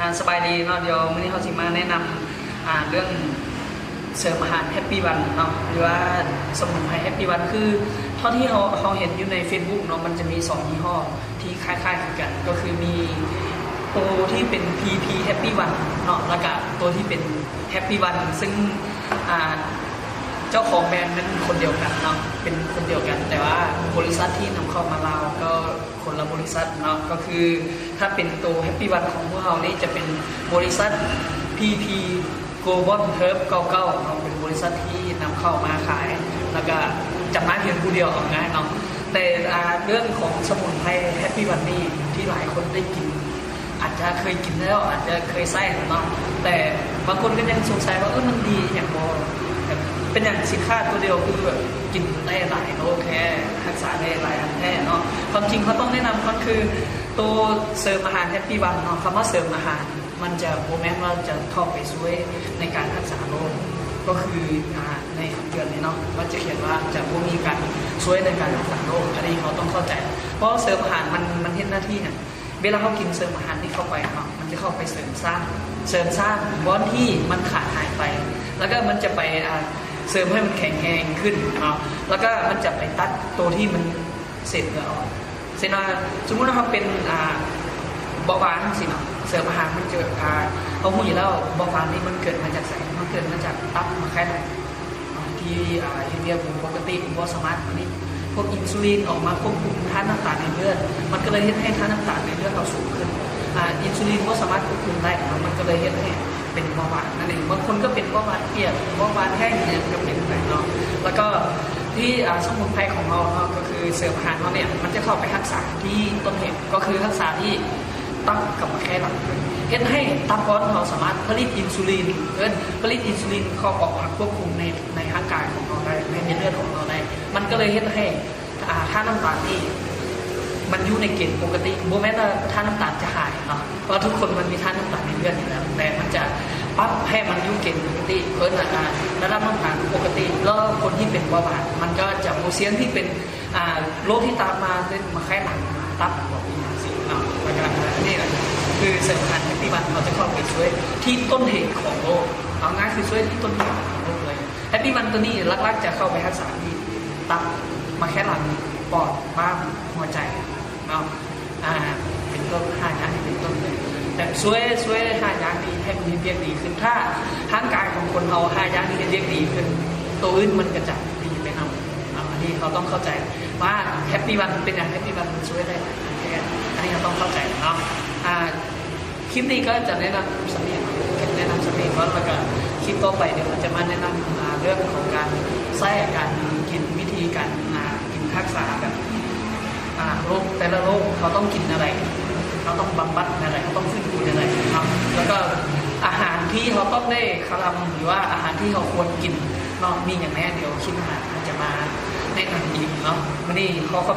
ອ່າ ສະບາຍດີເນາະ, ດຽວມື້ນີ້ເຮົາຊິມາແນະນຳ ອ່າ ເລື່ອງເສີມອາຫານ Happy One ເນາະ ຫຼືວ່າສະໝຸນໄພ Happy One. ຄືເທົ່າທີ່ເຮົາ ເຮົາເຫັນຢູ່ໃນເຟສບຸກເນາະ, ມັນຈະມີສອງຍີ່ຫໍ້ທີ່ຄ້າຍໆຄືກັນ, ກໍຄືມີໂຕທີ່ເປັນ ພີພີ Happy One ເນາະ ແລ້ວກະໂຕທີ່ເປັນ Happy One ຊຶ່ງ ອ່າ ເຈົ້າຂອງແບຣນແມ່ນຄົນດຽວກັນເນາະ, ເປັນຄົນດຽວກັນ, ແຕ່ວ່າບໍລິສັດທີ່ນຳເຂົ້າມາລາວກໍຄົນລະບໍລິສັດເນາະ. ກໍຄືຖ້າເປັນໂຕ Happy One ຂອງພວກເຮົານີ້ຈະເປັນບໍລິສັດ ພີພີ Global Herb ເກົ້າເກົ້າເນາະ, ເປັນບໍລິສັດທີ່ນຳເຂົ້າມາຂາຍ ແລ້ວກະຈຳໜ່າຍພຽງຜູ້ດຽວ ເອົາງ່າຍເນາະ. ແຕ່ ອ່າ ເລື່ອງຂອງສະໝຸນໄພ Happy One ນີ້ ທີ່ຫຼາຍຄົນໄດ້ກິນ ອາດຈະເຄີຍກິນແລ້ວ ອາດຈະເຄີຍໃຊ້ແລ້ວເນາະ, ແຕ່ບາງຄົນກໍຍັງສົງໄສວ່າ ເອີ ມັນດີອີ່ຫຍັງບໍ່ ເປັນຫຍັງສິນຄ້າໂຕດຽວຄືແບບກິນໄດ້ຫຼາຍໂລແທ້ ຮັກສາໄດ້ຫຼາຍອັນແທ້ເນາະ. ຄວາມຈິງເຮົາຕ້ອງແນະນຳກ່ອນ ຄືໂຕເສີມອາຫານ Happy One ເນາະ, ຄຳວ່າເສີມອາຫານ ມັນຈະບໍ່ແມ່ນວ່າຈະເຂົ້າໄປຊ່ວຍໃນການຮັກສາໂລກ, ກໍຄື ອ່າ ໃນຄຳເຕືອນນີ້ເນາະ ມັນຈະຂຽນວ່າຈະບໍ່ມີການຊ່ວຍໃນການຮັກສາໂລກ, ອັນນີ້ເຮົາຕ້ອງເຂົ້າໃຈ. ເພາະເສີມອາຫານມັນ ມັນເຮັດໜ້າທີ່ຫຍັງ? ເວລາເຮົາກິນເສີມອາຫານນີ້ເຂົ້າໄປເນາະ ມັນຈະເຂົ້າໄປເສີມສ້າງ ເສີມສ້າງບ່ອນທີ່ມັນຂາດຫາຍໄປ, ແລ້ວກໍມັນຈະໄປ ອ່າ ເສີມໃຫ້ມັນແຂງແຮງຂຶ້ນເນາະ, ແລ້ວກໍມັນຈະໄປຕັດໂຕທີ່ມັນເສດເຫຼືອອອກ. ເຊັ່ນວ່າ ສົມມຸດວ່າເຮົາເປັນ ອ່າ ເບົາຫວານຈັ່ງຊີ້ເນາະ, ເສີມອາຫານມັນເກີດ ອ່າ ເຮົາຮູ້ຢູ່ແລ້ວ ເບົາຫວານນີ້ມັນເກີດມາຈາກໃສ? ມັນເກີດມາຈາກຕັບ ໝາກໄຂ່ຫຼັງ ທີ່ ອ່າ ເຮັດວຽກບໍ່ປົກກະຕິ ບໍ່ສາມາດຜະລິດພວກອິນຊູລິນອອກມາຄວບຄຸມທາດນ້ຳຕານໃນເລືອດ, ມັນກໍເລີຍເຮັດໃຫ້ທາດນ້ຳຕານໃນເລືອດເຮົາສູງຂຶ້ນ. ອ່າ ອິນຊູລິນບໍ່ສາມາດຄວບຄຸມໄດ້ເນາະ, ມັນກໍເລີຍເຮັດໃຫ້ເປັນເບົາຫວານນັ້ນເອງ. ບາງຄົນກໍເປັນເບົາຫວານປຽກ ເບົາຫວານແຫ້ງ ອີ່ຫຍັງກໍເປັນໄປເນາະ. ແລ້ວກໍທີ່ ອ່າ ສະໝຸນໄພຂອງເຮົາເນາະ ກໍຄືເສີມອາຫານເຮົານີ້ ມັນຈະເຂົ້າໄປຮັກສາທີ່ຕົ້ນເຫດ ກໍຄືຮັກສາທີ່ ຕັບກັບໝາກໄຂ່ຫຼັງ ເຮັດໃຫ້ຕັບອ່ອນເຮົາສາມາດຜະລິດອິນຊູລິນ ເອີ້ນ ຜະລິດອິນຊູລິນເຂົ້າອອກມາຄວບຄຸມໃນ ໃນຮ່າງກາຍຂອງເຮົາໄດ້ ໃນ ໃນເລືອດຂອງເຮົາໄດ້. ມັນກໍເລີຍເຮັດໃຫ້ ອ່າ ທາດນ້ຳຕານນີ້ມັນຢູ່ໃນເກນປົກກະຕິ. ບໍ່ແມ່ນວ່າທາດນ້ຳຕານຈະຫາຍເນາະ, ເພາະວ່າທຸກຄົນມັນມີທາດນ້ຳຕານໃນເລືອດຢູ່ແລ້ວ, ແຕ່ມັນຈະປັບໃຫ້ມັນຢູ່ເກນປົກກະຕິ ເອີ້ນວ່າ ອ່າ ລະດັບນ້ຳຕານປົກກະຕິ. ແລ້ວຄົນທີ່ເປັນເບົາຫວານ ມັນກໍຈະບໍ່ສ່ຽງທີ່ເປັນ ອ່າ ໂລກທີ່ຕາມມາເປັນໝາກໄຂ່ຫຼັງ ຕັບ ບອກອີ່ຫຍັງຊີ້ເນາະ. ແລ້ວກໍອັນນີ້ແຫຼະ ຄືເສີມອາຫານ Happy One ເຮົາຈະເຂົ້າໄປຊ່ວຍທີ່ຕົ້ນເຫດຂອງໂລກ, ເອົາງ່າຍຄືຊ່ວຍທີ່ຕົ້ນເຫດຂອງໂລກເລີຍ. Happy One ຕົວນີ້ຫຼັກໆຈະເຂົ້າໄປຮັກສາທີ່ຕັບ, ໝາກໄຂ່ຫຼັງ, ປອດ, ມ້າມ, ຫົວໃຈເນາະ ອ່າ ເປັນຕົ້ນ ຫ້າຢ່າງນີ້ເປັນຕົ້ນເລີຍ. ແບບຊ່ວຍ ຊ່ວຍຫ້າຢ່າງນີ້ໃຫ້ມັນເຮັດວຽກດີຂຶ້ນ. ຖ້າຮ່າງກາຍຂອງຄົນເຮົາຫ້າຢ່າງນີ້ເຮັດວຽກດີຂຶ້ນ ໂຕອື່ນມັນກໍຈະດີໄປນຳເນາະ. ອັນນີ້ເຮົາຕ້ອງເຂົ້າໃຈວ່າ Happy One ເປັນຫຍັງ Happy One ມັນຊ່ວຍໄດ້ຫຼາຍອັນແທ້, ອັນນີ້ເຮົາຕ້ອງເຂົ້າໃຈເນາະ. ອ່າ ຄລິບນີ້ກໍຈະແນະນຳສ່ຳນີ້ ແນະນຳສ່ຳນີ້ກ່ອນ, ແລ້ວກໍຄລິບຕໍ່ໄປດຽວເຮົາຈະມາແນະນຳ ອ່າ ເລື່ອງຂອງການໃຊ້ ການກິນ ວິທີການ ອ່າ ກິນຮັກສາແບບ ອ່າ ໂລກແຕ່ລະໂລກ ເຮົາຕ້ອງກິນແນວໃດ ເຮົາຕ້ອງບຳບັດແນວໃດ ເຮົາຕ້ອງຟື້ນຟູແນວໃດເນາະ. ແລ້ວກໍອາຫານທີ່ເຮົາຕ້ອງໄດ້ຄະລຳ ຫຼືວ່າອາຫານທີ່ເຮົາຄວນກິນເນາະ ມີຫຍັງແດ່ ດຽວຄລິບໜ້າເຮົາຈະມາແນະນຳອີກເນາະ. ມື້ນີ້ຂໍຂອບໃຈ